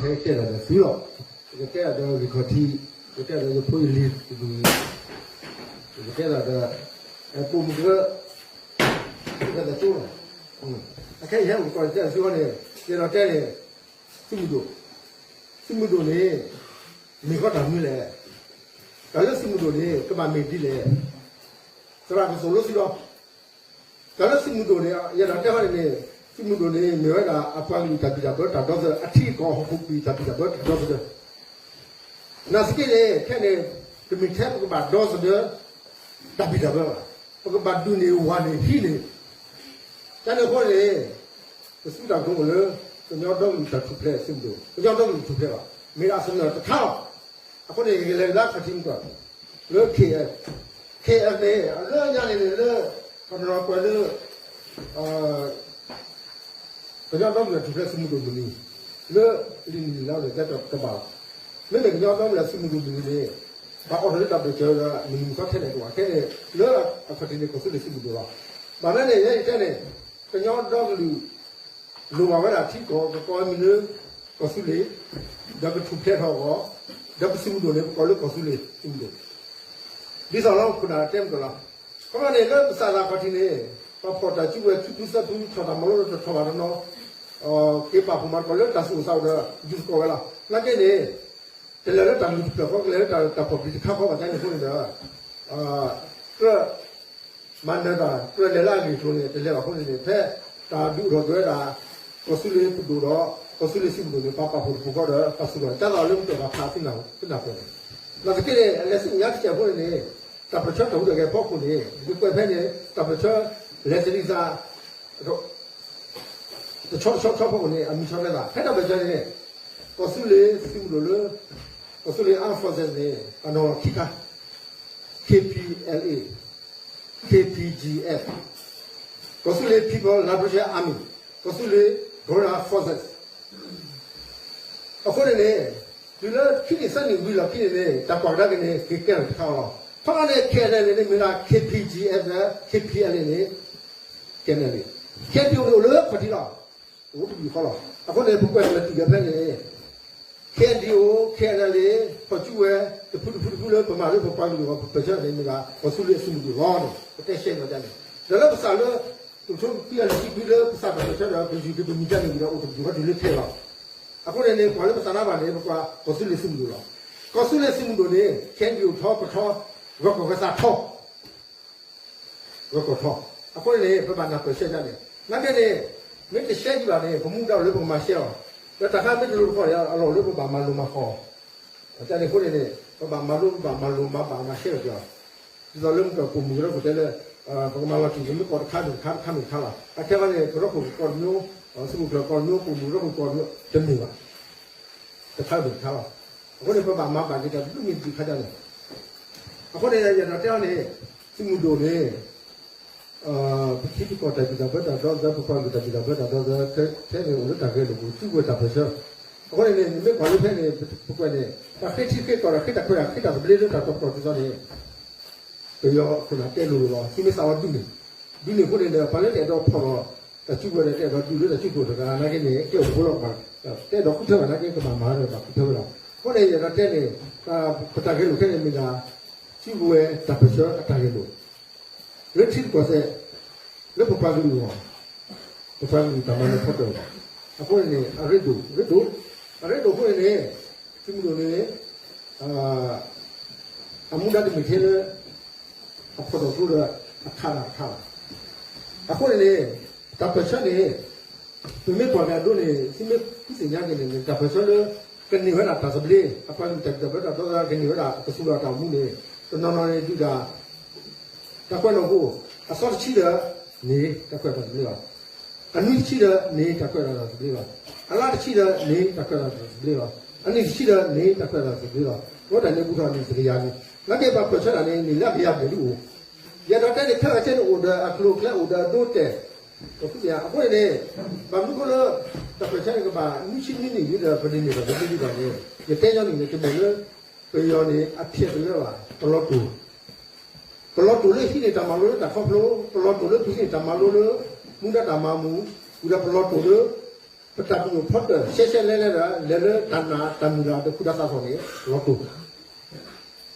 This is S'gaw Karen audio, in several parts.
ဟဲတဲဒၣ်ဒီးသုလီၤ. ယကတဲဒၣ်ဒီးဂံၢ်ခီၣ်ထံး, ယကတဲဒၣ်ဒီးယဖိယလံၤတဒူၣ်, ယကတဲဒၣ်ဒီး ပိာ်မုၣ်ကရၢ, ယကတဲဒၣ်ကၠိလီၤ. အခဲအံၤဟဲအိၣ်ကီးယတဲဒၣ်သုဃီန့ၣ် ယအဲၣ်ဒိးတဲန့ၣ် သုးမုၢ်ဒိၣ်, သုးမုၢ်ဒိၣ်န့ၣ် မ့ၢ်ဃီတၢ်မနုၤလဲၣ်. တၢ်လၢသုးမုၢ်ဒိၣ်န့ၣ် ကဘၣ်မ့ၢ်ဒ်လဲၣ်. သရၣ်ကသိၣ်လိသုဒီး တၢ်လၢသုးမုၢ်ဒိၣ်န့ၣ် ယအဲၣ်ဒိးတဲဃီန့ၣ်န့ၣ် သုးမုၢ်ဒိၣ်န့ၣ် မ့ၢ်ဝဲဒၣ်အပှၤကလုာ်တၢ်ဘံၣ်တၢ်ဘၢတၢ်ဒီသဒၢ အထံအကီၢ်ဟီၣ်ခိၣ်ကပံာ်တၢ်ဘံၣ်တၢ်ဘၢတၢ်ဒီသဒၢ နာ်သက့န့ၣ် ခဲန့ၣ် တမ့ၢ်ထဲပကဘၣ်ဒီသဒၢ တၢ်ဘံၣ်တၢ်ဘၢဘၣ်, ပကဘၣ်ဒုးန့ၢ်ဝၤန့ၢ်ဟံးန့ၢ်, ကန့ၣ်အဃိန့ၣ် ပသုတၢ်ကတိၤအိၣ်လၢ ကညီဒီကလုာ်တၢ်ထူၣ်ဖျဲးသုးမုၢ်ဒိၣ်, ကညီဒီကလုာ်ထူၣ်ဖျဲးဘၣ်, မ့ၢ်ဒၣ်အသနၢၣ်တခါလီၤ. အဃိန့ၣ် ယကလဲၤကဒါခီၣ်ထံးမုၢ်ကီၢ် လၢ K F, K F န့ၣ် အလၢညါန့ၣ်န့ၣ်လၢ ပှၤတနီၤကွဲးလၢ ကညီဒီကလုာ်ထူၣ်ဖျဲးသုးမုၢ်ဒိၣ်မုၢ်နံၤ လၢလံာ်နံၣ်လါန့ၣ် တဲတဘၣ်လီၤ. မ့မ့ၢ်ကညီဒီကလုာ်သုးမုၢ်ဒိၣ်မုၢ်နံၤန့ၣ် ဘၣ်အိးထီၣ်လၢတၢ်ပၢၢ်ဆၢဒီး မုၢ်နံၤမုၢ်သီထဲန့ၣ်တအိၣ်ဘၣ်, ခဲန့ၣ် လၢအခီၣ်ထံးန့ၣ် ကီၢ်သူလ့ၤသုးမုၢ်ဒိၣ်လီၤ. ဘၣ်မနုၤန့ၣ် ယဲယတဲန့ၣ် ကညီဒီကလုာ် လိၣ်ဘၣ်ဝဲဒၣ်ထံကီၢ် ကကိးမံၤလၢ ကီၢ်သူလ့ၤ, ဒီးကထူၣ်ဖျဲးထီၣ်အဂီၢ်, ဒီးပသုးမုၢ်ဒိၣ်န့ၣ် ပကိးလၢကီၢ်သူလ့ၤသုးမုၢ်ဒိၣ် ဒ်သိးလၢခိၣ်နၢ်တဲမုၢ်ကီၢ်လီၤ. ခီဖျိန့ၣ် လၢပစးသးခီၣ်ထံးန့ၣ် ပှၤဖီၣ်တၢ်စုကဝဲၤ ခံဖုသၢဖု ထီၣ်တၢ်မၤလိတထီၣ်ဘၣ်တနီၤ, က့ၤပာ်ဖှိၣ်မၤသကိးလၢတၢ်သူၣ်အိၣ်သးအိၣ်ဒီး ယူသကိးဝဲလီၤ. နာ်က့န့ၣ် တလဲၤလၢတၢ်လုၢ်တဖျၢၣ်ဃီ ကလဲၤလၢတၢ်ဖီၣ်ပျံၤတခါဃီဘၣ်န့ၣ်အဃိန့ၣ်ဒီး ကြၢး မၤနၢၤတၢ် ကြၢးလဲၤလၢအဂ့ၢ်အကျိၤန့ၣ် တလဲၤဘၣ်အဃိန့ၣ်န့ၣ် ဖဲတၢ်ဒုးအိၣ်ထီၣ်က့ၤဝဲဒၣ် ကီၢ်သူလ့ၤပဒိၣ်ဒီး ကီၢ်သူလ့ၤသုးမုၢ်ဒိၣ်န့ၣ် ပှၤပာ်ဖှိၣ်တပူၤဃီဒီး ပှၤစူၢ်ကီၢ် ကၢ်သးလၢမုၢ်တၢ်ဘၣ်ဖးသ့ၣ်နၢ်ပၢၢ်န့ၣ် နာ်သက့န့ၣ် အလဲၤဆူမဲာ်ညါတစဲးဖိန့ၣ်န့ၣ် တၢ်ပၢၢ်ဆၢတၢ်ဟူးတၢ်ဂဲၤဖီခိၣ်န့ၣ် ဒုးကွဲးဖဲန့ၣ် တၢ်ပၢၢ်ဆၢ လဲၤသဒံးသး တဆီတဆီဆီဖိန့ၣ် အမံၤဆီတလဲသး ဖဲတၢ်ပၢၢ်ဆၢန့ၣ် ကီၢ်သူလ့ၤသုးမုၢ်ဒိၣ်လၢ ကီၢ်သူလ့ၤ Armed Forces န့ၣ် အနီၢ်ထံခါ K P L A, K P G F, ကီၢ်သူလ့ၤ People Liberation Army, ကီၢ်သူလ့ၤ Guerrilla Forces အဃိန့ၣ်န့ၣ် တုၤလၢခံနံၣ်သၢနံၣ်ဝံၤလီၢ်ခံန့ၣ်န့ၣ် တၢ်ကွၢ်ကဒါက့ၤန့ၣ် က့ၤကဲထီၣ်တခါလီၤ. ခီဖျိန့ၣ် K N L A န့ၣ် မ့ၢ်ဒၣ် K P G F ဒီး K P L A န့ၣ် K N L A, K N D O န့ၣ်အိၣ်လၢခီၣ်ထံးလီၤ. အိၣ်တဘျုးဃီလီၤ. အဃိန့ၣ် ပကွဲးလၢာ်တုၤက့ၤဖဲန့ၣ် K N D O, K N L A ထီၣ်စုကဝဲၤ တဖုတဖုတဖုလၢပမၤလၢပပှၤကလုာ်အဂီၢ် ပပၢၢ်ဆၢန့ၣ်မ့ၢ်ဒၣ် ကီၢ်သူလ့ၤအသုးမုၢ်ဒိၣ်လီၤန့ၣ် ပတဲရှဲန့ၣ်ဒ်န့ၣ် ဒီးလၢပစးလၢ အိၣ်ထီၣ်ခွံကယၤလွံၢ်ဆံခွံလၢပစးတၢ်ပၢၢ်ဆၢဒီး ပယူၤက့ၤပမံၤဒ်န့ၣ်ဒီး အိၣ်တဘျုးဃီတုၤလၢခဲလီၤ. အဃိန့ၣ်န့ၣ် ပှၤလၢပစးနါဘၣ်န့ၣ် ပကွၢ်ကီၢ်သူလ့ၤသုးမုၢ်ဒိၣ်လီၤ. ကီၢ်သူလ့ၤသုးမုၢ်ဒိၣ်န့ၣ် K N D O ထီၣ်ပထီ ဂၢၢ်ကီၢ်ဂၢၢ်သးထီ ဂၢၢ်ကီၢ်ထီ, အဃိန့ၣ်န့ၣ် ပဘၣ်နၢ်ပၢၢ်ရှဲဒ်န့ၣ်, နာ်က့န့ၣ် မ့ၢ်တရှဲဒံးဘၣ်န့ၣ် ပမူဒါအိၣ်လၢပကမၤရှဲအီၤ, ဒီးတၢ်ခါမ့ၢ်တလိၤတခီၣ်န့ၣ် အလီၢ်အိၣ်လၢပဘၣ်မၤလိၤမၤဃီၤ, တၢ်န့ၣ်အဃိန့ၣ်န့ၣ် ပဘၣ်မၤလိ ပဘၣ်မၤလိၤမၤဘၣ်မၤရှဲအီၤက့ၤအီၤ, ဒ်သိးလၢမုၢ်ကီၢ်ပိာ်မုၣ်ကရၢခိၣ်တဲလၢ ပကမၤလီၤတံၢ်န့ၣ် မ့ၢ်ကီးတခါမ့ၢ်တခါ တခါမ့ၢ်တခါလီၤ. အခဲအံၤန့ၣ် ကရၢခိၣ်ကီးတမျိုး, သုးခိၣ်ကျၢၢ်ကီးတမျိုး, ပိာ်မုၣ်ကရၢခိၣ်ကီးတမျိုး တမ့ၢ်ဘၣ် တခါမ့ၢ်တခါလီၤ. အဃိန့ၣ် ပဘၣ်မၤဘၣ်က့ၤတၢ်တဘျုးမ့ၢ်တဘျုးခါဒ်န့ၣ်, အဃိန့ၣ် ယအဲၣ်ဒိးတဲအီၤန့ၣ် သုးမုၢ်ဒိၣ်န့ၣ် ပထံပကီၢ်တၢ်ဘံၣ်တၢ်ဘၢတၢ်ဒီသဒၢ ပပှၤကလုာ်တၢ်ဘံၣ်တၢ်ဘၢတၢ်ဒီသဒၢ ခဲအံၤန့ၣ်အိၣ်လၢတၢ်ဂဲၤလိာ်ပူၤ စုကဝဲၤတၢ်ပၢၢ်ဆၢ, အဃိန့ၣ်န့ၣ် နမ့ၢ်ကွၢ်လၢဖဲန့ၣ် ပကွဲးန့ၣ် တၢ်ဃ့ထံဃ့ကီၢ်ဒီးဃ့တၢ်ခွဲးတၢ်ဃ့တၢ်သဘျ့လၢတၢ်တီပတီၢ်တုၤသိးန့ၣ် ပယီၤခိၣ်နၢ်တဲလိၤလိၤလီၤ. သုမ့ၢ်သးဝဲဒုးန့ၣ်, ဒုးန့ၣ်အဃိန့ၣ်ဒီး ပှၤလၢတအဲၣ်ဒိးဖီၣ်လီၤ တၢ်စုကဝဲၤဒီး တအဲၣ်ဒိးဒုးလၢတၢ်စုကဝဲၤတဂၤနာ်က့န့ၣ် ကဲအိၣ်တဘိလီၤ. တအဲၣ်ဒိးဃုထၢဘၣ်နာ်က့ ကဘၣ်မၤဒီးဘၣ်ဃုထၢဝဲလီၤ. အဃိန့ၣ် ယအဲၣ်ဒိးတဲန့ၣ် ပတၢ်ဂဲၤလိာ်ခဲန့ၣ်မ့ၢ်ဒၣ် စုကဝဲၤတၢ်ပၢၢ်ဆၢအတၢ်ဂဲၤလိာ် လၢထံတကီၢ်စဲၣ် လၢပပှၤကလုာ်အဂီၢ် ပပှၤကလုာ်တၢ်မၤနၢၤဖီတၢၣ်အဂီၢ်, အဃိန့ၣ်န့ၣ် အရ့ဒိၣ် ရ့ဒိၣ်, အရ့ဒိၣ်အဃိန့ၣ်န့ၣ် သုးမုၢ်ဒိၣ်န့ၣ် အမူဒါတမ့ၢ်ထဲလၢ အဖီၣ်ထီၣ်ကျိဒီး အခးတၢ်တခါဘၣ်. အဃိန့ၣ်န့ၣ် တၢ်ပၢၢ်ဆၢန့ၣ် ပမ့ၢ်ကွၢ်က့ၤအဒိန့ၣ် သုမ့ၢ်ဃုသ့ၣ်ညါက့ၤန့ၣ် တၢ်ပၢၢ်ဆၢလၢ ကန့ၢ်ဝဲဒၣ်တၢ်သဘျ့ အပှၤကလုာ်တၢ်ဘံၣ်တၢ်ဘၢတၢ်ဒီသဒၢ ကန့ၢ်ဝဲဒၣ်ကသူၣ်လီၤတၢ်အိၣ်မူန့ၣ် တနီၤနီၤန့ၣ်ဒုးဒၣ် တၢ်ကွဲးနီၣ်ခိၣ် အသီတဆံဒီး န့ၣ်တၢ်ကွဲးတၢ်သဘျ့လီၤ. အနွံတဆံဒီး န့ၣ်တၢ်ကွဲးတၢ်သဘျ့လီၤ. အလါတဆံဒီး န့ၣ်တၢ်ကွဲးတၢ်သဘျ့လီၤ. အနံၣ်တဆံဒီး န့ၣ်တၢ်ကွဲးတၢ်သဘျ့လီၤ. အဝဲတၢ်န့ၣ်ဘူးထီၣ်န့ၣ်တကယၤန့ၣ် နာ်က့ပှၤပၢၢ်ဆၢတၢ်န့ၣ် န့ၢ်လၢအကယၤဘျဲၣ်ဒ်အိၣ် ယအဲၣ်ဒိးတဲန့ၣ် ခဲအံၤန့ၣ်အိၣ်ဒီးအကျိၤအကျဲအိၣ်ဒီးအဒိအတဲာ် ပဃုသ့ၣ်ညါ အဃိန့ၣ်န့ၣ် ဘၣ်မနုၤအဃိလၢ တၢ်ပၢၢ်ဆၢန့ၣ်ကဘၣ်နွံဆံနွံနံၣ်ဝံၤဒီး ပန့ၢ်န့ၢ်ဘၣ်ကသ့ဒ်ဘၣ်န့ၣ် ယတဲညီနုၢ်န့ၣ် တမ့ၢ်လၢ ပယီၤန့ၣ် အဖျဲးတလၢဘၣ် ပလီၤတိၢ် ပလီၤတိၢ်လၢဟံးန့ၢ်တၢ်မၤလိလၢတၢ်ခီဖျိ ပလီၤတိၢ်လၢပဟံးန့ၢ်တၢ်မၤလိလၢ မူဒါတၢ်မၤမူ ဝံၤဒီးပလီၤတိၢ်လၢ ပတၢ်ပညိၣ်ဖီတၢၢ် ရှဲရှဲလဲလဲဒီး လဲၤလၢတၢ်နာ်တၢ်မုၢ်လၢ်ဒီး ဃုာ်ဒီးသးစီၣ်န့ၣ် လီၤတိၢ်,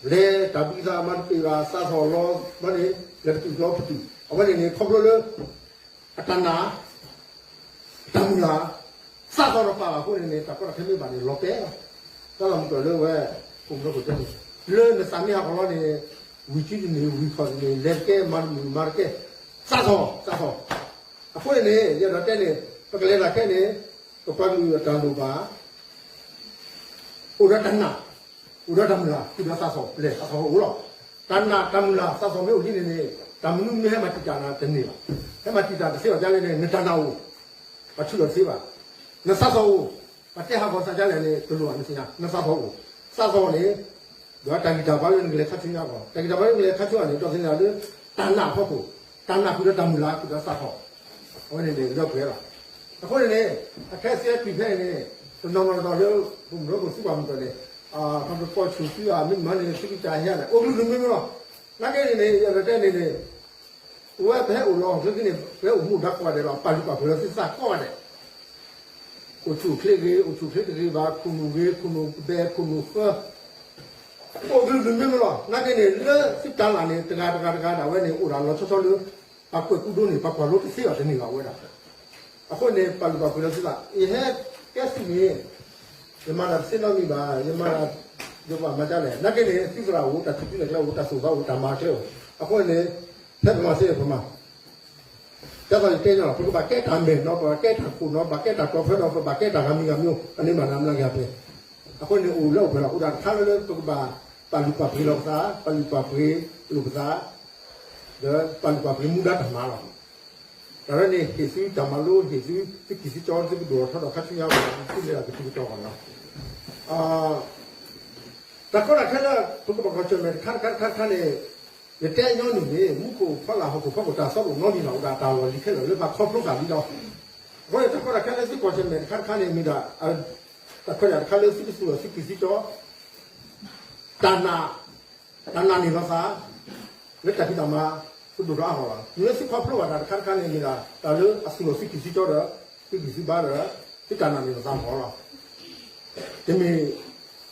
လဲၤတၢ်ဘှံးသးမၤတပ့ၤဘၣ် သးစီၣ်လီၤဘျီန့ၣ် လဲၤတတုၤလီၤပတုာ် အဝဲန့ၣ်န့ၣ် ခီဖျိလၢ အတၢ်နာ် တၢ်မုၢ်လၢ် သးစီၣ်တပာ်ဘၣ်အဃိန့ၣ်န့ၣ် တၢ်ကီတၢ်ခဲမ့ၢ်ဘၣ်န့ၣ် လီၤတဲာ်လီၤ. တၢ်လီၢ်မုၢ်ကီၢ်လၢဝဲ ပူၤမုၢ်လၢပူၤတဲန့ၣ် လၢနသးမ့ၢ်ဟးဂီၤလီၤန့ၣ် ဝံၤကံတန့ၢ် ဝံၤခီၣ်တန့ၢ် လဲၤတကဲ မၤတမုာ်မၤတကဲ သးစီၣ် သးစီၣ်. အဃိန့ၣ်န့ၣ် ယအဲၣ်ဒိးတဲန့ၣ် ပကလဲၤတၢ်ခဲန့ၣ် ပပှၤကလုာ်အတၢ်လိၣ်ဘၣ် အိၣ်ဒီးတၢ်နာ် အိၣ်ဒီးတၢ်မုၢ်လၢ် ဃုာ်ဒီးသးစီၣ် လဲၤသးစီၣ်အိၣ်လီၤ. တၢ်နာ်တၢ်မုၢ်လၢ်သးစီၣ်မ့ၢ်အိၣ်ဒ်န့ၣ်န့ၣ် တၢ်မနုၤမ့ၢ်ဟဲမၤတံာ်တာ်နၤတန့ၢ်ဘၣ်. ဟဲမၤတံာ်တာ်တသ့ဘၣ်ဒ်လဲၣ်န့ၣ် နတၢ်နာ်အိၣ် ပထုးလီၤတသ့ဘၣ်. နသးစီၣ်အိၣ် ပတဲဟးဂီၤသးဒ်လဲၣ်န့ၣ် တလိၣ်ဘၣ်နသ့ၣ်ညါ နသးစီၣ်အိၣ်. သးစီၣ်န့ၣ် ဒီးတၢ်ဂံၢ်တၢ်ဘါလၢနကလဲၤခါဆူညါအဂီၢ် တၢ်ဂံၢ်တၢ်ဘါလၢနကလဲၤခါဆူညါန့ၣ် ဒီးသ့ၣ်ညါလၢ တၢ်နာ်အဖီခိၣ် တၢ်နာ်ဃုာ်ဒီးတၢ်မုၢ်လၢ်ဃုာ်ဒီးသးစီၣ် အဝဲန့ၣ်န့ၣ် လၢပှဲၤလီၤ. အဃိန့ၣ်န့ၣ် အခဲအံၤစဲပံၤဖဲန့ၣ် တနီၤနီၤဒီးလၢ ပမုၢ်လၢပသူၣ်ပှၢ်မုၢ်ကီၢ်န့ၣ် ပကပိာ်ဆူၣ်သုအမ့ၢ်မၤန့ၣ် သုကတၢ်ဟဲန့ၣ် အိၣ်ကလုာ်ကလုာ်မ့ၢ်မ့ၢ်လီၤ. နာ်က့န့ၣ်န့ၣ် ယအဲၣ်ဒိးတဲန့ၣ်န့ၣ် ပဝဲပဟဲအိၣ်လီၤအီၤချ့က့န့ၣ် ပဟဲအိၣ်မူဒါကိးဂၤဒဲးလီၤ. ပာ်လုၢ်ပာ်ပှ့ၤလီၤသုသးကိးဂၤဒဲး အိၣ်ဆူၣ်အိၣ်ချ့ဂ့ၤ အိၣ်ဆူၣ်အိၣ်ချ့တဂ့ၤဘၣ် ခိၣ်နူာ်ဂ့ၤ ခိၣ်နူာ်ကဘဲ ခိၣ်နူာ်ဃၢ အိၣ်ကလုာ်ကလုာ်မ့ၢ်မ့ၢ်လီၤ. နာ်က့န့ၣ် လၢသုတၢ်လၢ်န့ၣ် တဂၤတဂၤတဂၤဒၣ်ဝဲန့ၣ် အိၣ်ဒၣ်လီၤဆီဆီလၢ ပှၤကွဲးကူဒိန့ၣ် ပှၤကွၢ်လိတသ့ဘၣ်တန့ၢ်ဘၣ်ဝဲဒၣ်. အဃိန့ၣ် ပာ်လုၢ်ပာ်ပှ့ၤလီၤသုသး ယဟဲကဲသုးန့ၣ် ယမၤတၢ်တသ့နီတမံၤဘၣ် ယမၤ ယဘၣ်မၤဒ်လဲၣ် နာ်က့န့ၣ် သုသရၣ်အိၣ် တၢ်ထူၣ်ဖျဲးကျဲအိၣ် တၢ်သူၣ်သးအိၣ် တၢ်မၤကျဲအိၣ် အဃိန့ၣ် ဖဲပမၤသ့ပမၤ ဒ်သိးယတဲန့ၣ်လီၤ ပကဘၣ်ကဲတၢ်မဲာ်နီၤ ပဘၣ်ကဲတၢ်ခိၣ်နီၤ ပဘၣ်ကဲတၢ်ကီၢ်ဖဲဒီး ပဘၣ်ကဲတၢ်ဂၤမံၤဂၤမံၤ အန့ၣ်မၤနၤမျးကယၤပဲ အဃိန့ၣ် အိၣ်လၢအိၣ်ပှဲၤလီၤ အိၣ်ဒၣ်တခါလၢလၢပကဘၣ် ပာ်လုၢ်ပာ်ပှ့ၤလီၤပသး ပာ်လုၢ်ပာ်ပှ့ၤလိာ်ပသး ဒီးပာ်လုၢ်ပာ်ပှ့ၤမူဒါတၢ်မၤလီၤ. တၢ်လၢန့ၣ် ဟ့ၣ်သုတၢ်မၤလိ ဟ့ၣ်သု သုကံၢ်သုကၠီ သုကဒိၣ်ထီၣ်ထီထီၣ်ခါဆူညါဘၣ် သုလဲၤဒၣ်ကတုၤကတီၢ်ဘၣ်နီၤ တၢ်ကီတၢ်ခဲလၢ ပကဘၣ်ကွၢ်ဆၢၣ်မဲာ်တခါတခါတခါတခါန့ၣ် ယတဲညီနုၢ်န့ၣ် မူခိၣ်ဖီလာ်ဟီၣ်ခိၣ်ဖီခိၣ်တၢ်သီတအိၣ်နီတမံၤလီၤ အိၣ်ဒၣ်တၢ်လီၢ်လံၤခဲလၢာ်လၢပှၤခီဖျိသးလံဒီး အဃိန့ၣ် တၢ်ကီတၢ်ခဲလၢသုကွၢ်ဆၢၣ်မဲာ်တခါတခါန့ၣ် မ့ၢ်ဒၣ် တၢ်ခွဲးတၢ်ယာ်တခါလၢသုကသူၣ်လီၤသုကံၢ်သုကၠီ တၢ်နာ် တၢ်နာ်န့ၢ်လီၤသး လၢတၢ်ဖံးတၢ်မၤ ကဒိၣ်ထီၣ်အါထီၣ်လီၤ. မ့ၢ်လၢသုခီဖျိဘၣ်တၢ်တခါတခါန့ၣ် မ့ၢ်ဒၣ်တၢ်လၢအသူၣ်လီၤသုကံၢ်သုကၠီဒီး သုကံၢ်သုဘါဒီး သုတၢ်နာ်န့ၢ်လီၤသးအဂီၢ်လီၤ. တမ့ၢ်တၢ်ခီလီၤလီၤ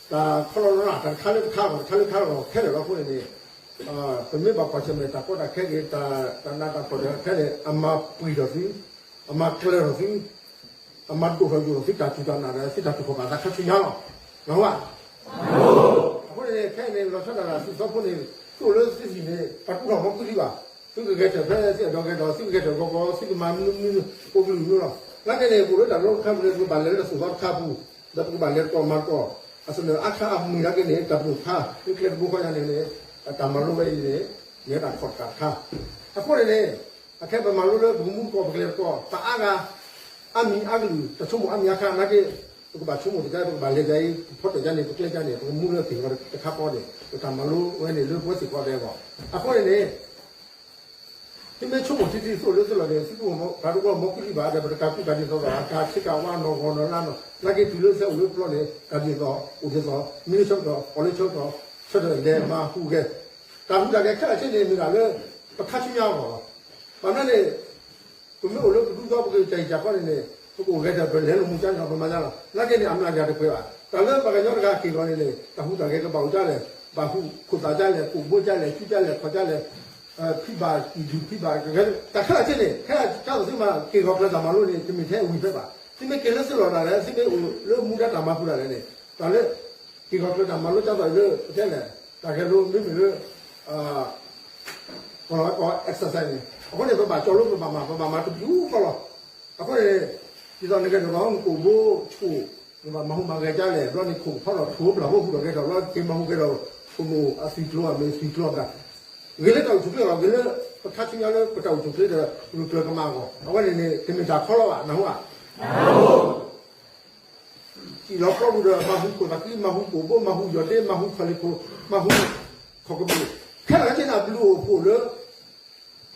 တၢ်တခါလၢတခါအဂီၢ် တခါလၢတခါအဂီၢ်ခဲလၢာ်လီၤ. အဃိန့ၣ်န့ၣ် ပမ့ၢ်ဘၣ်ကွၢ်ဆၢၣ်မဲာ်တၢ်ကီတၢ်ခဲဂ့ၤ တၢ်နးတၢ်ဖှီၣ်တၢ်ခဲန့ၣ် အမၤပှံၢ်ထီၣ်သု အမၤကျၢၤထီၣ်သု အမၤဒိၣ်ထီၣ်ယိာ်ထီၣ်သုတၢ်စူၢ်တၢ်နာ်ဒီး သုတၢ်တူၢ်ခီၣ်ပာ်သးခါဆူညါလီၤ. နၢ်ဟူဧါ. အဃိန့ၣ် ခဲအံၤန့ၣ် လီၤဆီဒၣ်တၢ် သုးသီဖိန့ၣ် သုအိၣ်လၢသုဟံၣ်န့ၣ် ပှၤတူၢ်ထီၣ်မီၤကူသံဘၣ်. သုကဂဲၤထၢၣ်ဖဲသုအဲၣ်ဒိးဂဲၤထီၣ် သုကဂဲၤထၢၣ်ဂီၤဂီၤ သုကမၤမနုၤမနုၤ အိၣ်ကလုာ်မနုၤလီၤ. နာ်က့န့ၣ် ပအိၣ်လၢတၢ်လီၢ်တခါပူၤန့ၣ် ပကဘၣ်လဲၤလၢတၢ်သူၣ်သီတခါပူၤ ဒီးပကဘၣ်လဲၤတကီၢ်မၤတကီၢ် အသနၢၣ်အါခါအမုၢ်နာ်က့န့ၣ် တၢ်ပညိၣ်တခါ လၢကျဲတဘိဃီညါန့ၣ်န့ၣ် တၢ်မၤလိဝဲအံၤန့ၣ် မ့ၢ်တၢ်ခီၣ်တၢ်ခါ အဃိန့ၣ်န့ၣ် အခဲပမၤလိလၢပကမူတကီၢ် ပကလဲၤတကီၢ် ပှၤအါဂၤ အါမံၤအါကလုာ် တၢ်ဆိကမိၣ်အါမံၤအါခါနာ်က့ ပကဘၣ်ဆိကမိၣ်တကဲ ပကဘၣ်လဲၤဒ်အံၤ ပဖီတၢၣ်ဒ်န့ၣ် ပကျဲဒ်န့ၣ် ပကမူလၢက့ၤဂီၤတခါဃီန့ၣ် ပတၢ်မၤလိဝဲန့ၣ်လၢပဝဲသ့ၣ်ဃီဒဲးအဂီၢ် အဃိန့ၣ်န့ၣ် သုမ့ၢ်ဆိကမိၣ်ထံထံသိးလၢသုလီၢ်န့ၣ် သုကအိၣ်မီၤ ပှၤတအိၣ်မီၤကူလံဘၣ်ဒီး ပတကးကူကးဒ်သိးသိး အကးဆ့ကးဝါနီၢ်ဂီၤနီၢ်လါနီၢ် နာ်က့တုၤလၢသဲအိၣ်လၢပျီန့ၣ် တၢ်ဒ်သိး အိၣ်ဒ်သိး မံလၢဆၢကတီၢ် အီၣ်လၢဆၢကတီၢ် ဆၢထၢၣ်လဲၤမၤဟူးဂဲၤ တၢ်ဟူးတၢ်ဂဲၤခဲလၢာ်ခဲဆ့န့ၣ် မ့ၢ်ဒၣ်လၢ ပခါဆူညါအဂီၢ်လီၤ. ဘၣ်မနုၤန့ၣ် ပမ့ၢ်အိၣ်လၢပဒူသီပကစၢ်အံၤစၢ်ခီန့ၣ်န့ၣ် ပကအိၣ်ဂဲၤတၢ်ပလဲၤလိာ်မူကၠါန့ၣ်ဒီး ပမၤကၠါလီၤ. နာ်က့န့ၣ် အမျးကယၤတပှဲၤဘၣ်. တၢ်လၢပှၤကညီတဂၤက့ၤဂီၤန့ၣ်န့ၣ် တၢ်ဟူးတၢ်ဂဲၤကဘၣ်အိၣ်ကၠါလဲၣ်, ဘၣ်ဟူးခိၣ်သးကၠါလဲၣ်, ကိၣ်ဘိကၠါလဲၣ်, ကူကၠါလဲၣ်, ခီၣ်ကၠါလဲၣ်, ဖံးဘၣ်ကံၣ်ဒုၣ်ဖံးဘၣ်, တၢ်ခဲလၢာ်ခဲဆ့န့ၣ် ခဲအံၤကၢ်သိးသုမၤက့ၤဂီၤကျၢၤတၢ်မၤလိန့ၣ် တမ့ၢ်ထဲအဝံၤဖဲဘၣ်. သုမ့ၢ်က့ၤလၢသုလီၢ်ဒၣ်လဲာ်, သုမ့ၢ်အိၣ်လၢမူဒါတၢ်မၤပူၤဒၣ်လဲာ်န့ၣ် တၢ်လၢ က့ၤဂီၤကျၢၤတၢ်မၤလိကၢ်သိးအံၤလၢ ပတဲလဲၣ် တၢ်ဂဲၤလိမ့မ့ၢ်လၢ ကီၢ်လီၤကီၢ် exercise န့ၣ် အဃိန့ၣ် ပဘၣ်ကၠီလိပဘၣ်မၤ ပဘၣ်မၤတပယူာ်ဃီလီၤ. အဃိန့ၣ် ဒ်သိးနဂဲၤထီၣ်ဒီးနကိၣ်ဘိဆူၣ် နဘၣ်မၤဟူးမၤဂဲၤကၠါလဲၣ်, ဘျီန့ၣ်ခိၣ်ဖီထီၣ်ထိးဘျၣ်ဘိဟူးထီၣ်ဂဲၤထီၣ် ဘျီက့ၤမၤဟူးဂဲၤထီၣ် ခိၣ်နူာ်အသွံၣ်ကျိၤအမ့ၢ်သွံၣ်ကျိၤအဘျၣ် ဂ့ၤလၢတၢ်အိၣ်ဆူၣ်ချ့လီၤ. ဂ့ၤလၢ ပခါဆူညါလၢပတၢ်အိၣ်ဆူၣ်ချ့ဒီး ပကကျၢၤကမၣ်အဂီၢ် အဝဲန့ၣ်န့ၣ် တမ့ၢ်တၢ်ခီလီၤဘၣ် နၢ်ဟူဧါ. စံၣ်လီၤပျီပူၤဒီး မၤဟူးခိၣ်သးဃံ, မၤဟူးကိၣ်ဘိ, မၤဟူးယီၢ်ဒ့, မၤဟူးခီၣ်လ့ၢ်ခိၣ်, မၤဟူးခီၣ်ကပူၤ, ခဲလၢာ်ခဲဆ့န့ၣ် အဘျုးအိၣ်ဖှိၣ်လၢ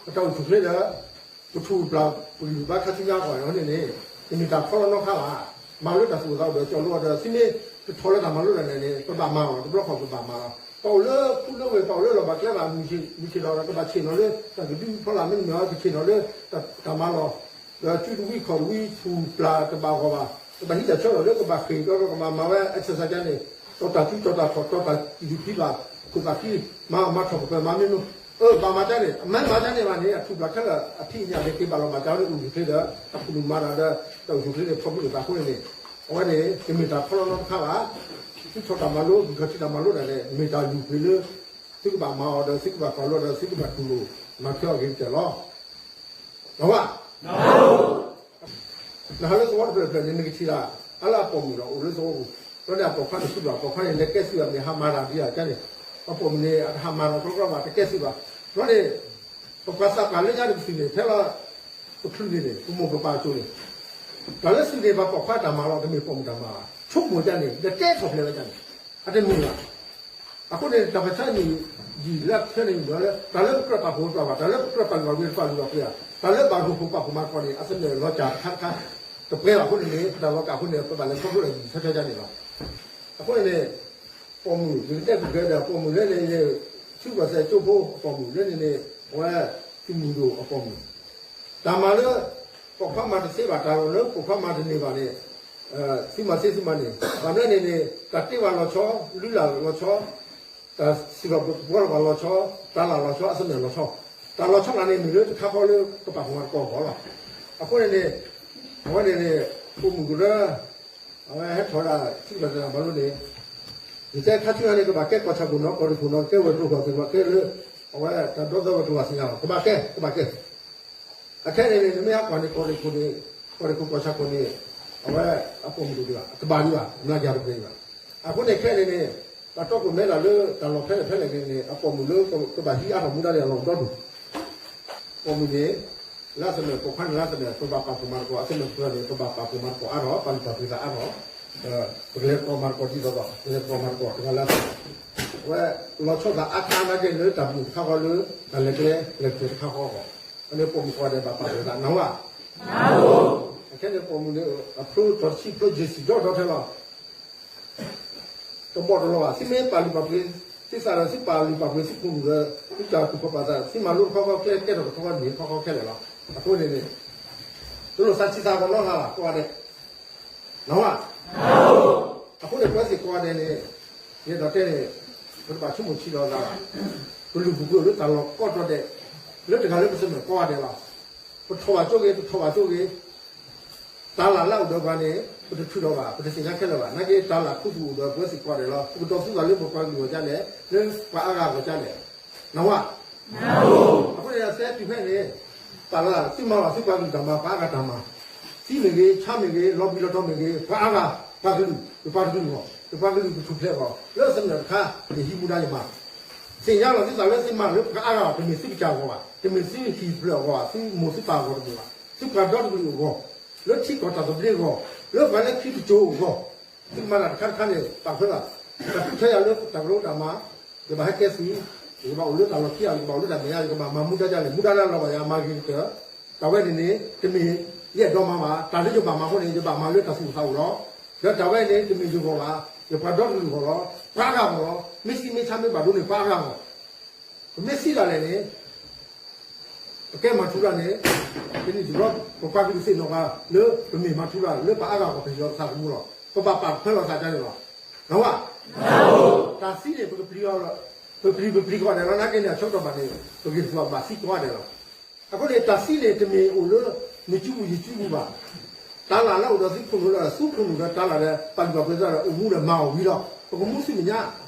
ပတၢ်အိၣ်ဆူၣ်ချ့ဒီး ပထူၣ်ပျၢ်ပဂံၢ်ပဘါခါဆူညါအဂီၢ်န့ၣ်န့ၣ် တမ့ၢ်တၢ်ခီလီၤနီတခါဘၣ်. မၤလၢတၢ်သူၣ်အိၣ်သးအိၣ်ဒီး ကၠီလိအီၤဒီး သုမ့ၢ်တထီၣ်လၢတၢ်မၤလိဒၣ်လဲာ်န့ၣ် ပဘၣ်မၤအီၤ တဘျီဃီပဘၣ်မၤလီၤ. ပအိၣ်လၢခူလၢဝ့ၢ် ပအိၣ်လၢလီၢ်ဘၣ်ကျဲဘၣ် မုၢ်ဆ့ၣ်ထီၣ်ဒီး ကဘၣ်ဆ့ၣ်နီၤလၢ တၢ်ကဒုဖီလာ်မ့တမ့ၢ် ကဆ့ၣ်နီၤလၢ တၢ်မၤလီၤ ဒီးစုတဝံၣ်ခီၣ်တဝံၣ် ထူၣ်ပျၢ်တဘၣ်ဂီၢ်ဘၣ်, တဘၣ်ဟံးတၢ်ဆၢထီၣ်လၢကဘၣ်ဃ့ၢ်ဒီးကဘၣ်မၤဝဲ exercise န့ၣ်, တီတၢ်စုတီတၢ်ခီၣ် တီတၢ်ကံၣ်ဒုၣ်ဖံးဘၣ်, ခိၣ်သးခံ မၤမၤထီၣ်ပှဲၤမၤမ့ၢ်မ့ၢ်, အၢ ဘၣ်မၤကါန့ၣ် အမၤမၤကါန့ၣ်ဘၣ်န့ၣ် အထူၣ်ပျၢ်ခဲလၢာ် အဖံးအညၣ်န့ၣ် က့ၤဘၣ်လီၤဘၣ်ကါလၢအိၣ်ဆူၣ်ချ့ဒီး အပူၤမၤတၢ်ဒီး တၢ်အိၣ်ဆူၣ်ချ့န့ၣ် ဖီၣ်မုၢ်လိာ်သးအဃိန့ၣ်န့ၣ်, အဝဲန့ၣ် တမ့ၢ်တၢ်ဖီလီၤနီတခါဘၣ်. သုထီၣ်တၢ်မၤလိ ဂံၢ်ခီၣ်ထံးတၢ်မၤလိဒၣ်လဲာ် မ့ၢ်တၢ်လုၢ်ပှ့ၤလၢ သုကဘၣ်မၤအီၤဒီး သုကဘၣ်ကွၢ်လိဒီး သုကဘၣ်တူၢ်လိာ်မၤထွဲအီၤဂ့ၤကတၢၢ်လီၤ. နဝဲ နဟးလၢသဝီတဖျၢၣ်တဖျၢၣ်န့ၣ် နကထံၣ်ဒၣ် အါလၢအပိာ်မုၣ်ဒီးအိၣ်လၢသဝီပူၤ, ဒီးန့ၣ်အပိာ်ခွါန့ၣ်စုဘၣ် အပိာ်ခွါန့ၣ် လဲၤကဲသုးအမ့ၢ်ဟးမၤတၢ်ဒ်အံၤကါန့ၣ်, အပိာ်မုၣ်န့ၣ် အတဟးမၤနီတဘျီဘၣ် တကဲသုးဘၣ်. ဒီးန့ၣ် ပပှၤသးပှၢ်လၢညါတကသုးန့ၣ် ဖဲလီၤ ပချုးန့ၣ်န့ၣ် ပမိၢ်ပပၢ်အစိၤန့ၣ် တၢ်လၢသုးန့ၣ် ပှၤပိာ်ခွါတၢ်မၤလီၤ တမ့ၢ်ပိာ်မုၣ်တၢ်မၤဘၣ်. ဆိကမိၣ်ကါန့ၣ် ဒီးတဲထီၣ်ဖျဲးဝဲကါန့ၣ် အတမ့ၢ်ဘၣ်. အဃိန့ၣ် တၢ်ပဆၢန့ၣ် ယံာ်လၢအခဲန့ၣ် တၢ်လၢပကြၢးပာ်ဖှိၣ်တပာ်ဘၣ်, တၢ်လၢပကြၢးပာ်လုၢ်ပာ်ပှ့ၤတပာ်လုၢ်ပာ်ပှ့ၤဧါ, တၢ်လၢဘၣ်ဂိၢ်ဖှိၣ်ပာ်ဖှိၣ်မၤသကိးန့ၣ် အဆၢန့ၣ်လီၤစၢ်တခါတခါ တပှဲၤဘၣ်အဃိန့ၣ်န့ၣ် ပတၢ်လီၤကၢ်အဃိန့ၣ် ပဘၣ်လဲၤခီဖျိဒီးယံာ်ဆၢဆၢကါန့ၣ်လီၤ. အဃိန့ၣ်န့ၣ် ပိာ်မုၣ် ယကတဲပူၤကဲဒီး ပိာ်မုၣ်လၢန့ၣ်န့ၣ် ဆူကီၢ်စဲၣ်ကၠိဖိအပိာ်မုၣ်လၢန့ၣ်န့ၣ် အဝဲသုးမုၢ်ဒိၣ်အပိာ်မုၣ် တၢ်မၤလၢ ပိာ်ခွါမၤတသ့ဘၣ် တၢ်လၢပိာ်ခွါမၤတန့ၢ်ဘၣ်န့ၣ် သုမၤသ့သုမၤန့ၢ် ဘၣ်မနုၤန့ၣ်န့ၣ် တၢ်တ့ဝဲလီၤဆီ လုၢ်လၢ်လီၤဆီ တၢ်စံၣ်လီၤပှီၢ်လီၤဆီ တၢ်လၢ်လီၤဆီ အဆၢန့ၣ်လီၤဆီ တၢ်လီၤဆီကျါန့ၣ် မ့ၢ်လၢတခါဃီလၢကပာ်ဖှိၣ်မၤသကိးအဂီၢ်လီၤ. အဃိန့ၣ်န့ၣ် အဝဲန့ၣ်န့ၣ် ပိာ်မုၣ်ကရၢ အဝဲဟဲထီၣ်ဒၣ် ထံၣ်ဘၣ်တၢ်ဘၣ်လိန့ၣ် ယတဲခါဆူညါန့ၣ် ကဘၣ်ကဲကီၢ်ဆၣ်ခိၣ်နီၤ ကီၢ်ရ့ၣ်ခိၣ်နီၤ ကဲဝဲၤကျိၤကီၢ်ကျိၤကဲလၢ အဝဲတၢ်ဒီသဒၢဝဲတအိၣ်ဘၣ်သ့ၣ်ညါဘၣ် ကဘၣ်ကဲ ကဘၣ်ကဲ အခဲန့ၣ်န့ၣ် နမ့ၢ်ဟးကွၢ်န့ၣ် ကီၢ်ရ့ၣ်ခိၣ်န့ၣ် ကီၢ်ရ့ၣ်ခိၣ်ကီၢ်ဆၣ်ခိၣ်န့ၣ် အဝဲအပိာ်မုၣ်တအိၣ်ဒံးဘၣ် တဘၣ်ဒံးဘၣ် မၤယၤတပှဲၤဒံးဘၣ်. အဃိန့ၣ်ခဲန့ၣ်န့ၣ် ပှၤတီခိၣ်မဲလၢ်လၢတၢ်လီၢ်ဖဲလဲၣ်ဖဲလဲၣ်န့ၣ်န့ၣ် အပိာ်မုၣ်လၢကဘၣ်ဟံးအါထီၣ်မူဒါန့ၣ် အလီၢ်ဒီဒူၣ် ပိာ်မုၣ်န့ၣ် လၢအသနၢၣ် ပိာ်ခွါန့ၣ် လၢအသနၢၣ် ပဘၣ်ပာ်ဖှိၣ်မၤသကိး အသနၢၣ်ပှၤန့ၣ် ပဘၣ်ပာ်ဖှိၣ်မၤသကိးအါထီၣ် ပာ်လုၢ်ပာ်ပှ့ၤသးအါထီၣ် ပကလဲၤသကိးမၤသကိးဒ်သိးသိး ပကလဲၤသကိးမၤသကိးတဂၤလၢအသနၢၣ် အဝဲ လီၤဆီသးအါခါနာ်က့လၢတၢ်မုာ်တခါဃီလၢ တၢ်လဲၤကျဲ လဲၤကျဲတခါဃီအဂီၢ် အန့ၣ်ပိာ်မုၣ်ကိးဂၤဒဲးဘၣ်ပာ်ဖှိၣ်သးနၢ်ဟူဧါ အခဲန့ၣ်ပိာ်မုၣ်န့ၣ် အဖျိထီၣ်တဆံဖျိ ယ့ၣ်စံၣ်ဒီဒီထဲလီၤ တဘီၣ်တလီၤဘၣ် သုမ့ၢ်ပာ်လုၢ်ပာ်ပှ့ၤ သုသးဒီးသုပာ်လုၢ်ပာ်ပှ့ၤသုခိၣ်နူာ်ဒီး သုတၢ်ကူၣ်ခီၣ်ပာ်သး သုမၤလိတခီခီကျဲ ကဲထီၣ်တခီခီန့ၣ်တခီခီခဲလၢာ်လီၤ. အဃိန့ၣ်န့ၣ် တလိၣ်သးဆံးသးဂီၤနီတဂၤဘၣ် ကိးဂၤဒဲး နၢ်ဟူဧါ အဃိန့ၣ် ပဝဲသ့ၣ်ကိးဂၤဒဲးန့ၣ် ယအဲၣ်ဒိးတဲန့ၣ် ပတဘၣ်ဆိကမိၣ်ဆံးလီၤသးဘၣ် ပလုၢ်ပပှ့ၤအိၣ်လၢတၢ်လီၢ်ကိးတီၤဒဲး လၢတဂၤလၢပသနၢၣ်ကိးဂၤဒဲးလီၤ. ပထီၣ်ဘၣ်ကၠိဂ့ၤ ပထီၣ်ဘၣ်ကၠိဂ့ၤ တၢ်လၢ်လၢအအိၣ်ဒီးပှၤန့ၣ် ပတထုးထီၣ်ဘၣ် ပတသ့ၣ်ညါခဲလၢာ်ဘၣ် နာ်က့ တၢ်လၢ်ခူသူၣ်အိၣ်ဒီးပဝဲသ့ၣ်ကိးဂၤဒဲးလီၤ. ပကဒိးသူၣ်သးလၢပပှၤကလုာ်အဂီၢ်ဒ်လဲၣ် လၢပှၤအါဂၤအဂီၢ်ဒ်လဲၣ် နၢ်ဟူဧါ အဃိန့ၣ် အစဲတုၤဖဲန့ၣ် ပာ်လီၤသး သုမၤလီၤသုပှၤကလုာ်တၢ်မၤ ပှၤအါဂၤတၢ်မၤ သံမ့ၢ်ဂ့ၤ ဆါမ့ၢ်ဂ့ၤ လီၤဘှံးလီၤတီၤမ့ၢ်ဂ့ၤ ပှၤအါဂၤ ပှၤကလုာ် ယပှၤတကလုာ်အဂီၢ် ယပှၤကလုာ်ကထူၣ်ဖျဲးအဂီၢ် လၢသနၢၣ်တခါ ယဟံးမူဒါယမၤ သ့ၣ်ညါလီၤသုသးလၢသုမၤလၢပှၤအါဂၤ တမ့ၢ်သုကစၢ်အဂီၢ်ဘၣ် တမ့ၢ်သုဟံၣ်တဖျၢၣ်အဂီၢ်ဘၣ် သုမိၢ်သုပၢ်အဂီၢ်တမ့ၢ်ဘၣ် သုပှၤဒီတကလုာ်အဂီၢ် လၢထံကီၢ်တၢ်သဘျ့အဂီၢ် လၢပှၤလၢခံတကၠိအဂီၢ် သုကမၤတၢ်တခါတခါန့ၣ် ပာ်ဖျါလီၤ တၢ်ဃုထၢယၤလၢတၢ်ကရၢတၢ်မၤ ယဘၣ်ဟဲကဲသုး ယကဘၣ်အိၣ်လၢတၢ်လီၢ်ခံဧါ ယကဘၣ်အိၣ်လၢတၢ်မဲာ်ညါ ယကဘၣ်မၤမူဒါဒ်လဲၣ် မူဒါလၢအလီၤဘၣ်ယၤ မၤဂ့ၤကတၢၢ် တၢ်ဝဲန့ၣ်န့ၣ် တမ့ၢ်ယအဲၣ်ဒိးမၤဘၣ် တၢ်လၢယဘၣ်မၤအဃိန့ၣ် ယဘၣ်မၤလၢတၢ်သူၣ်အိၣ်သးအိၣ်လီၤ. ဒီးတၢ်ဝဲန့ၣ် တမ့ၢ်ယဂီၢ်ဘၣ် ယပှၤဒီတကလုာ်အဂီၢ်လီၤ ပှၤအါဂၤအဂီၢ်လီၤ မ့ၢ်သံမ့ၢ်ဆါမ့ၢ်ဘၣ်ဒိန့ၣ် ပှၤအါဂၤအဂီၢ် ပမ့ၢ်သံဒၣ်လဲာ်န့ၣ် ပကဲမၤထူရၤန့ၣ် ပန့ၢ်တဘျီ ပပှၤကလုာ်သ့ၣ်နီၣ်ပှၤလၢပမ့ၢ်မၤထူရၤလၢပှၤအါဂၤအဂီၢ် ပဟ့ၣ်လီၤပသးသမူလီၤ. ပဘၣ်ပာ်ဖျါလီၤသးဒ်န့ၣ်လီၤ. နၢ်ဟူဧါ တၢ်သံန့ၣ် ပကပျံၤအီၤ ပပျံၤပပျံၤကိးဂၤဒဲးလီၤ နာ်က့န့ၣ် အဆၢကတီၢ်ဘၣ်န့ၣ် ပဂ့ၢ်တဖၣ်ဘၣ်သံကိးဂၤဒဲးလီၤ. အဃိန့ၣ် တၢ်သံန့ၣ် တမ့ၢ်အိၣ်လၢ နစုပူၤယစုပူၤဘၣ် တၢ်လၢ်လၢအိၣ်ဒီးသုခိၣ်နူာ်ဒီး သုခိၣ်နူာ်ဒီးတၢ်လၢ်ဒီး ပာ်လုၢ်ပာ်ပှ့ၤသးဒီး အိၣ်မူဒီးမၤအီၤဝံၤလီၤ. ပကမူဆူမဲာ်ညါ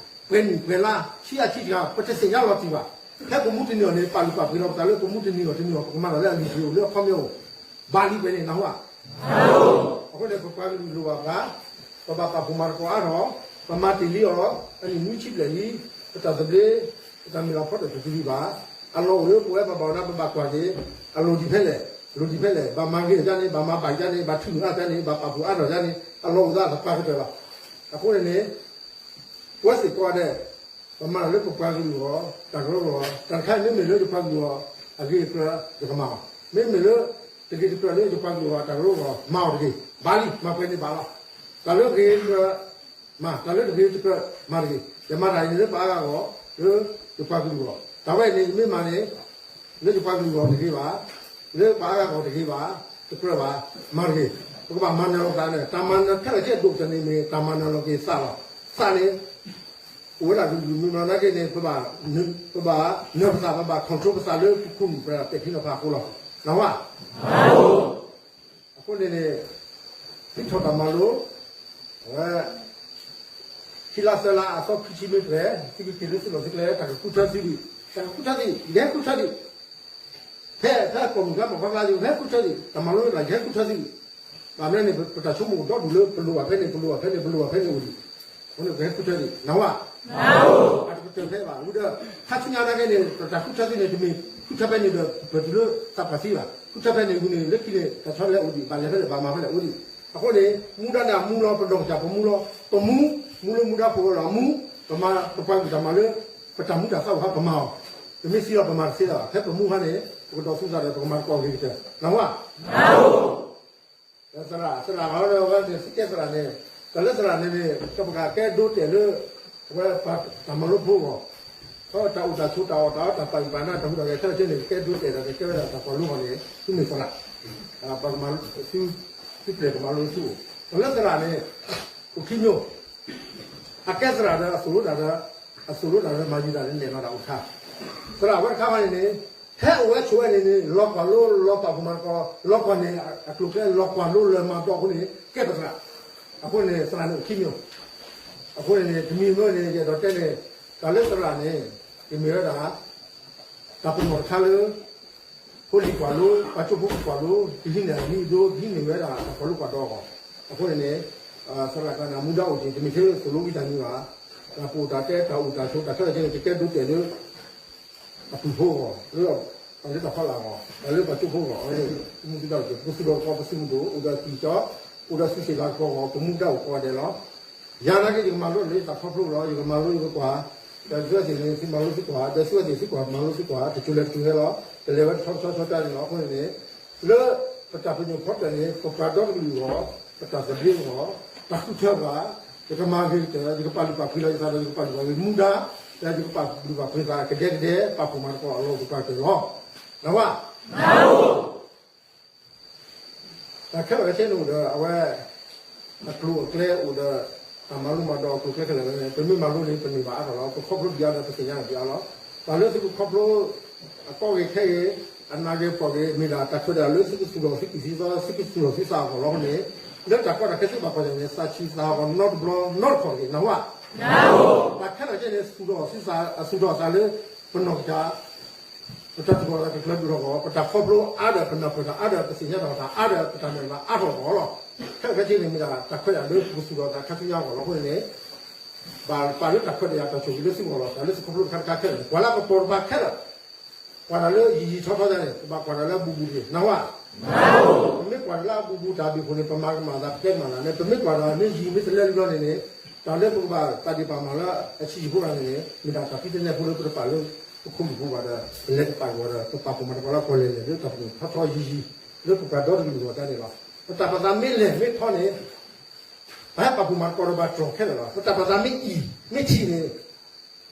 ပှဲၤနံၣ်ပှဲၤလါ ဆံးအါဆံးတဂၤ ပတသ့ၣ်ညါလီၤတံၢ်ဘၣ်. ဖဲပမူတန့ၢ်အီၤန့ၣ် ပာ်လုၢ်ပာ်ပှ့ၤလီၤပသးလၢပမူတန့ၢ်အီၤတန့ၢ်အီၤ ပကမၤတၢ်လၢအလုၢ်အပှ့ၤအိၣ်လၢအခီပညီအိၣ် ဘၣ်လံပှဲၤန့ၣ် နၢ်ဟူဧါ. အဃိန့ၣ် ပပှၤကလုာ်လိၣ်ဘၣ်ပှၤ, ပဘၣ်ပာ်ဖှိၣ်မၤသကိးအါထီၣ်, ပမၤတ့ၢ်လံအီၤ, အနံၣ်နွံဆံဘျဲၣ်လံ, ပတၢ်သဘျ့, ပတၢ်မ့ၢ်လီၤဖီတၢၣ်တတုၤဒံးဘၣ်. အလီၢ်အိၣ်လၢပဝဲပဘၣ်ဝဲဒၣ်ပဘၣ်ကွၢ်က့ၤ, အလီၢ်ဒ်ဖဲလဲၣ်, အလီၢ်ဒ်ဖဲလဲၣ်, ဘၣ်မၤဂ့ၤအီၤဒ်န့ၣ်, ဘၣ်မၤဘၣ်ဒ်န့ၣ်, ဘၣ်ထုးမုာ်အါဒ်န့ၣ်, ဘၣ်ပာ်ဖှိၣ်အါထီၣ်ဒ်န့ၣ်, အလီၢ်အိၣ်သးသပှၢ်ကတၢၢ်လီၤ. အဃိန့ၣ်န့ၣ် ပဝဲသ့ၣ်ကိးဂၤဒဲး, ပမၤတၢ်လၢပပှၤကလုာ်အဂီၢ်, တၢ်ကရၢကရိအဂီၢ်, တၢ်တခါအံၤမ့မ့ၢ်လၢယပှၤကလုာ်အဂီၢ်, အဂ့ၤအကြၢးယကမၤအီၤ, မ့မ့ၢ်လၢ တဂ့ၤတကြၢးလၢယပှၤကလုာ်အဂီၢ် တၢ်ကရၢကရိအဂီၢ်, မၤအီၤတဂ့ၤ, ဘၣ်လံ, မၤပှဲၤန့ၣ်ဘၣ်လီၤ. တၢ်လၢဂ့ၤကြၢး မၤ, တၢ်လၢတဂ့ၤတကြၢး မၤတဂ့ၤ. ယမၤတၢ်အံၤန့ၣ်လၢပှၤအါဂၤအဂီၢ်, လၢယပှၤကလုာ်အဂီၢ်, တၢ်ဝဲအံၤန့ၣ် ယမ့ၢ်မၤန့ၣ် လၢယပှၤကလုာ်အဂီၢ်တဂ့ၤဘၣ်, လၢပှၤအါဂၤအဂီၢ်တဂ့ၤဘၣ်. တကြၢးဘၣ်, မၤတဂ့ၤ, ပကဘၣ်မၤနၢၤလီၤသးန့ၣ် တၢ်မၤနၢၤခဲလၢာ်ခဲဆ့ဒိၣ်ကတၢၢ်န့ၣ်မ့ၢ် တၢ်မၤနၢၤလီၤက့ၤသးလီၤ. သးန့ၣ် အိၣ်ဝဲဒၣ်ကလုာ်ကလုာ်မ့ၢ်မနုၤသနာ်က့န့ၣ် ပဘၣ်, ပဘၣ်နၢၤပသး ပဘၣ် control ပသးလၢပခိၣ်နူာ် ပတၢ်ပဲာ်ထံနီၤဖးအဃိလီၤ. နၢ်ဟူဧါ. အဃိန့ၣ်န့ၣ် သုထီၣ်တၢ်မၤလိ, အဝဲ ခံလါသၢလါအသီခံဆံမ့ၢ်ပှဲၤ သုကက့ၤလၢသုလီၢ်သုကျဲ တၢ်ကဃုထၢသုဒံး, တၢ်ကဃုထၢသုဒံး, ယကဟဲဃုထၢဒံး, ဖဲ ဖဲပိာ်မုၣ်ကျါပိာ်ခွါကျါ ယကဟဲဃုထၢဒံး, တၢ်မၤလိလၢယကဟဲဃုထၢသုဒံး, ဘၣ်မနုၤန့ၣ် ပတၢ်ဆိကမိၣ်ဒီဒူၣ်လၢ ပလိၣ်ဘၣ်ဖဲန့ၣ် ပလိၣ်ဘၣ်ဖဲန့ၣ် ပလိၣ်ဘၣ်ဖဲန့ၣ်အိၣ်ဒံး, အဃိန့ၣ် ပကဟဲဃုထၢဒံး နၢ်ဟူဧါ. အတကတၢၢ်ဖဲဘၣ် ဝံၤဒီး ခါဆူညါနာ်က့န့ၣ် ပတၢ်ဃုထၢသုန့ၣ် တမ့ၢ်ဃုထၢဖဲန့ၣ်ဒီး ပတုၤလၢသးပှၢ်သံဘၣ်, ဃုထၢဖဲန့ၣ်ဝံၤန့ၣ် လၢခံန့ၣ် တၢ်ဆီလဲအိၣ်ဒံး ဘၣ်လဲၤဖဲလဲၣ် ဘၣ်မၤဖဲလဲၣ်အိၣ်ဒံး, အဃိန့ၣ် မူဒါန့ၣ်အမူလီၤ ပဒီၣ်ကစၢ်ပမူလီၤ, ပမူ, မူလၢမူဒါဖိဝဲလီၤ မူ, ပမၤ ပပှၤဂုာ်တၢ်မၤလၢ ပတၢ်မူတၢ်သးအိၣ်ဟါပမၤအီၤ, ပမ့ၢ်သံလီၤပမၤတသ့လၢၤဘၣ်, ဖဲပမူဟါန့ၣ် ပကဒီးသူသးဒီး ပကမၤသကိးဂ့ၤကတၢၢ် နၢ်ဟူဧါ. သရၣ် သရၣ်ဂၤလၢဝဲန့ၣ် သုကဲသရၣ်န့ၣ်, တၢ်လၢသရၣ်န့ၣ်န့ၣ် ကပကကဲဒိတဲာ်လၢ အဝဲပှၤတၢ်မၤလိဖိအဂီၢ်, တၢ်အိၣ်တၢ်ဆိးတၢ်အီၣ်တၢ်အီတၢ်ပာ်ဂံၢ်ပာ်နါတၢ်ဟူးတၢ်ဂဲၤခဲလၢာ်ခဲဆ့န့ၣ် ကကဲဒိတဲာ်ဒီးကကဲဝဲဒၣ်တၢ်ကွၢ်လိအဂီၢ်န့ၣ် သုမ့ၢ်သရၣ်, ပှၤကမၤ သုပျဲၢ်ကမၤလိသုအိၣ်, တၢ်လၢသရၣ်န့ၣ် အိၣ်ခံမျိုး, အကဲသရၣ်ဒီးအသိၣ်လိတၢ်ဒီး အသိၣ်လိတၢ်ဒီးမၤယုၤတၢ်ဒီးနဲၣ်လီၤတၢ်အိၣ်တခါ, သရၣ်ဝဲတခါခီန့ၣ်န့ၣ် ဟဲအိၣ်ဝဲဆိးဝဲန့ၣ်န့ၣ် လီၤကွၢ်လိ လီၤပာ်ဖှိၣ်မၤသကိး လီၤကွၢ်န့ၣ် အကျိၤကျဲလီၤကွၢ်လိလၢမၤတီအဃိန့ၣ် ကဲပသရၣ်, အဃိန့ၣ် သရၣ်န့ၣ်အိၣ်ခံမျိုး, အဃိန့ၣ်န့ၣ် တမံၤမ့ၢ်န့ၣ် ယအဲၣ်ဒိးတဲန့ၣ် တၢ်လၢသရၣ်န့ၣ် ကမ့ၢ်ဝဲဒၣ် တၢ်ပနီၣ်တခါလၢ ဖိလံၤကွၢ်လိ ပှၤကၠိဖိကွၢ်လိ ကဟံးန့ၢ်အမံၤအဒိ ကဟံးန့ၢ်ဝဲဒၣ်တၢ်ကွၢ်လိကွၢ်ဒီအဂီၢ်, အဃိန့ၣ်န့ၣ် သရၣ်တဂၤန့ၣ်မူဒါအိၣ်တ့ၢ် တမ့ၢ်ထဲသိၣ်လိဝံသးစူၤဘၣ်, တၢ်ပအိၣ်တၢ်တဲ တၢ်အိၣ်တၢ်ဆိး တၢ်ခဲလၢာ်ခဲဆ့န့ၣ် ကကဲဒိတဲာ်လၢ အပုၢ်ဖိအဂီၢ် လၢ တၢ်လၢတၢ်ဖီလာ်အဂီၢ် တၢ်လၢပှၤကၠိဖိအဂီၢ် အဝဲန့ၣ် မူဒါအိၣ်တ့ၢ် ပသုးဒီးကီၢ်ပသုးမုၢ်ဒိၣ် အိၣ်ဒီးကံၢ်ကၠီ အိၣ်ဒီးသုးသ့ၣ်လၤကပီၤအဂီၢ် ပမူဒါအိၣ်ကိးဂၤဒဲးလီၤ. ယၤနာ်က့ ယကမၤလိလၢယတၢ်ခီဖျိလီၤ ယကမၤလိယကကွၢ်, ဒီးသုဝဲသ့ၣ်န့ၣ် သုမၤလိသုကွၢ် ဒီးသုဝဲသ့ၣ်သုကွၢ် မၤလိသုကွၢ် တစိၤလဲၤတစိၤဟဲလီၤ တလဲၤဝဲတဆီတဆီဆီတၢ်န့ၣ်လီၤ. အဃိန့ၣ်န့ၣ် လၢပတၢ်ပညိၣ်ဖီတၢၣ်န့ၣ် ပပှၤဒီတကလုာ်အဂီၢ် ပတၢ်သဘျ့အဂီၢ် တၢ်ဃုထၢပှၤ ယကမၤဂ့ၤကတၢၢ် ယကပာ်လုၢ်ပာ်ပှ့ၤလီၤယသးဒီး ယကပာ်လုၢ်ပာ်ပှ့ၤမူဒါ ဒီးယကပာ်လုၢ်ပာ်ပှ့ၤသးကဒဲကဒဲ ပာ်ဖှိၣ်မၤသကိးအလီၢ်ပှၤကတၢၢ်လီၤ. နၢ်ဟူဧါ. တၢ်ခဲလၢာ်ခဲဆ့န့ၣ်အိၣ်ဒီး အဝဲ အကျိၤအကျဲအိၣ်ဒီး တၢ်မၤလိမၤဒိးအကျိၤအကျဲခဲလၢာ်န့ၣ် ပမ့ၢ်မၤလိန့ၣ် ပန့ၢ်ဘၣ်အါထီၣ်လီၤ. ပခီဖျိဒံးအါဒီး ပသ့ၣ်ညါဒံးအါလီၤ. တၢ်လၢသုကခီဖျိ အကီဂ့ၤခဲဂ့ၤ အနးဂ့ၤပှီၣ်ဂ့ၤ မ့ၢ်ဒၣ်တၢ်ခွဲးတၢ်ယာ်လၢသုကသူၣ်ထီၣ်သုကံၢ်သုသီ သုကသူၣ်ထီၣ်သုသးအဂီၢ်လီၤ. အဃိန့ၣ် လၢတၢ်ကီတၢ်ခဲသုဘၣ်ကွၢ်န့ၣ် သးဆံးသးဟးဂီၤနီတဘျီနီတခီၣ်တဂ့ၤ နၢ်ဟူဧါ. တၢ်ခဲလၢာ်ခဲဆ့န့ၣ် သူၣ်ထီၣ်သုသး အသူၣ်ထီၣ်သးလၢ ပနီၢ်ကစၢ် ပတၢ်သူၣ်ထီၣ်သးကကျၢၤဒိၣ်ထီၣ်အဂီၢ် ပတၢ်ခီဖျိအါဒီး ပနၢ်ပၢၢ်တၢ်အါဒီး ပသ့ၣ်ညါတၢ်အီၣ်တၢ်အါဒီး ပတၢ်မၤဘၣ်အါထီၣ်အဂီၢ်လီၤ. ခဲလၢာ်ခဲဆ့န့ၣ် မ့ၢ်ဒၣ်တၢ်ခွဲးတၢ်ယာ်လၢပကသူၣ်ထီၣ်သးခါဆူညါအဂီၢ်လီၤ. အဃိန့ၣ်န့ၣ် ဘၣ်ပာ်လၢတၢ်ခွဲးတၢ်ယာ်တၢ်ဆိၣ်ဂ့ၤလၢသုဂီၢ်လီၤ. တၢ်လၢသုခီဖျိတခါတခါခဲလၢာ်န့ၣ် ကွၢ်လၢပပီၢ်တပၤခဲလၢာ် ကွၢ်တၢ်လၢယံာ်ယံာ်ထီထီတခါန့ၣ် ပဘၣ်ကွၢ်တၢ်လၢအဘူးဘူးတဂ့ၤ နၢ်ဟူဧါ. ပမ့ၢ်ကွၢ်တၢ်လၢအဘူးဘူးတၢ်ဘၣ်အဃိန့ၣ် ပမၤကမၣ်သး ပတဲကမၣ်သးန့ၣ် ပမ့ၢ်ကွၢ်တၢ်မ့ၢ်ယံာ်မ့ၢ်တလဲၤလံဘျီန့ၣ်န့ၣ် တၢ်လၢပကဘၣ်သးဒံးပာ်မၤလၢအဆံးယံာ်ဖိတဂၤန့ၣ်န့ၣ် မ့ၢ်ဒၣ်တၢ်ဖံးသ့ၣ်ညါဖိလၢပတပာ်လၢ ပခိၣ်နူာ်ဖိဘၣ်ဒီး ပလဲၤကပာ်ကဝီၤဒီး ပပာ်ဖှိၣ်မၤသကိးလၢပှၤလဲၤလဲၤလၢတၢ်ပညိၣ်ထီထီယံာ်ယံာ် လၢပပှၤဒီတကလုာ်အဂီၢ်တၢ်န့ၣ်လီၤ. ပတၢ်ပာ်သးမ့ၢ်လဲၤမ့ၢ်ထီန့ၣ် ပဟဲပာ်ဖှိၣ်မၤသကိးဒီးပှၤတြီၢ်ခဲလၢာ်လီၤ. ပတၢ်ပာ်သးမ့ၢ်အံၣ်မ့ၢ်ထံးန့ၣ်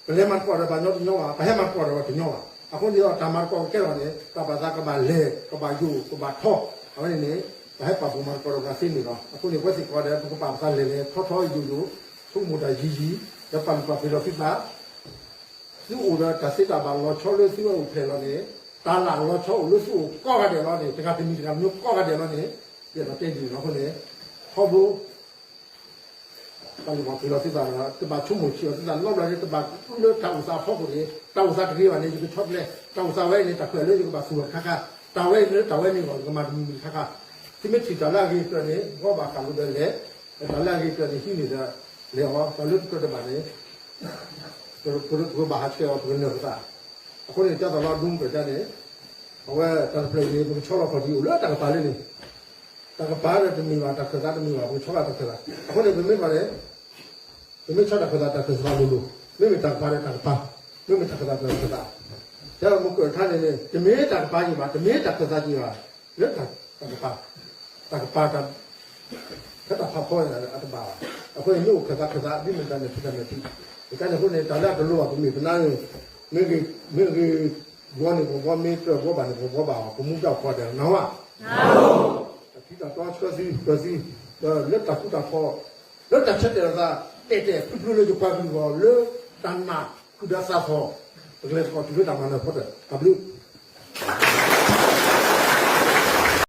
ပလဲၤမၤသကိးဒီးပှၤညီတညီဘၣ်, ပဟဲမၤသကိးဒီးပှၤတညီဘၣ်. အဃိန့ၣ်ဒီး တၢ်မၤသကိးကကဲထီၣ်န့ၣ် တၢ်ပာ်သးကဘၣ်လဲၤ ကဘၣ်ယိာ် ကဘၣ်ထီ, အဝဲန့ၣ်န့ၣ် ပဟဲပာ်ဖှိၣ်မၤသကိးဒီးပှၤသ့န့ၣ်လီၤ. အဃိန့ၣ် ပဝဲသ့ၣ်ကိးဂၤဒဲး ပကပာ်ပသးလဲၤလဲၤထီထီယိာ်ယိာ် ဆိကမိၣ်တၢ်ယံာ်ယံာ် ဒီးပာ်လုၢ်ပာ်ပှ့ၤလီၤသုသး သုအိၣ်ဒီးတၢ်သ့တၢ်ဘၣ်လီၤဆီလၢသုဝဲအိၣ်ဖျဲၣ်လီၤန့ၣ် တၢ်လၢလီၤဆီအိၣ်လၢသုအိၣ်ကိးဂၤဒဲးလီၤန့ၣ် တဂၤတမံၤတဂၤတမံၤကိးဂၤဒဲးလီၤန့ၣ် ယအဲၣ်ဒိးတဲဒ်န့ၣ်လီၤ. အဃိန့ၣ် ထီဘိ ပာ်လုၢ်ပာ်ပှ့ၤလီၤသုသးဒီး တဘၣ်ဆိကမိၣ်ဆံးအီၤသုသးနီတဘျီန့ၣ် တဘၣ်ဃုလၢတၢ်အိၣ်သးအဖီခိၣ်န့ၣ် တၢ်အိၣ်သးတဂ့ၤဘၣ်န့ၣ် ယကဆီတလဲ, တၢ်အိၣ်သးဝဲအံၤန့ၣ် တၢ်ခွဲးလၢယကဘၣ်သူၣ်ထီၣ်တခါခါ, တၢ်ဝဲအံၤလၢတၢ်ဝဲန့ၣ်အဂီၢ် ယကမၤတမံၤမံၤတခါခါ, သုမ့ၢ်ထံၣ်တၢ်လၢအဂ့ၤကတၢၢ်န့ၣ် ဂီၢ်ဘၣ်ဃးလိာ်ဒီးလဲၤ, တၢ်လၢအဂ့ၤကတၢၢ်န့ၣ် ဟံးန့ၢ်ဒီး လဲၤအီၤ, တၢ်လၢတကြၢးတဘၣ်န့ၣ် ပကဘၣ်ဟးဆှဲးအီၤ ပကနၢၤပသး, အဃိန့ၣ် တၢ်သးလီၤဒိမုၢ်ကၢၢ်န့ၣ် အဝဲတၢ်တဖျၢၣ်အံၤန့ၣ် ပကဆီလီၤခီၣ်ထံးအိၣ်လၢတၢ်ကပၤလၢန့ၣ်, တၢ်ကပၤဒီးတမ့ၢ်ဘၣ် တၢ်ခၢၣ်သးတမ့ၢ်ဘၣ် ပကဆီလီၤတၢ်ခၢၣ်သး, အဃိန့ၣ် ပမ့ၢ်ကွၢ်န့ၣ် ပမ့ၢ်ဆီတၢ်ခၢၣ်သး တၢ်ခၢၣ်သးလိၤလိၤ, မ့မ့ၢ်တၢ်ကပၤဒီးတၢ်ကပၤ, မ့မ့ၢ်တၢ်ခၢၣ်သးဒီးတၢ်ခၢၣ်သး, တဲမုၢ်ကၢၢ်ထါန့ၣ်န့ၣ် တမ့ၢ်တၢ်ကပၤက့ၤဘၣ် တမ့ၢ်တၢ်ခၢၣ်သးက့ၤဘၣ်, လၢတၢ်ကပၤ, တၢ်ကပၤတၢ် ဖဲတၢ်ဖးဖီန့ၣ်အတဘၣ်ဘၣ်, အဃိန့ၣ် မ့ၢ်အိၣ်ခၢၣ်သးခၢၣ်သး ဒ်မ့ၢ်တၢ်မဲာ်ထံတၢ်မဲာ်ထံ, တခါန့ၣ်အဃိန့ၣ် တၢ်လၢအတလိၣ်ဘၣ်ပမ့ၢ်ပနါန့ၣ်, မ့ၢ်ဂ့ၤ, မ့ၢ်ဂ့ၤဘှီန့ၣ် ပကဘှီ, မ့ၢ်ကြၢးဘှီဘၣ်န့ၣ် ပကဘှီဘၣ်အီၤ, ပမူတၢ်အိၣ်ခိးဒဲး နၢ်ဟူဧါ. တၢ်တီဆှၢသု ပၢၤသု လၢတၢ်ဃူတၢ်ဖိး လၢတၢ်ဆၢတဲာ်လီၤသး တဲာ်တဲာ်ဖျုဖျုလၢယပှၤကလုာ်အဂီၢ် လၢတၢ်နာ်ဃုာ်ဒီးသးသီၣ် ပကလဲၤသကိးတုၤလၢတၢ်မၤနၢၤအဖီတၢၣ် တၢ်ဘျုး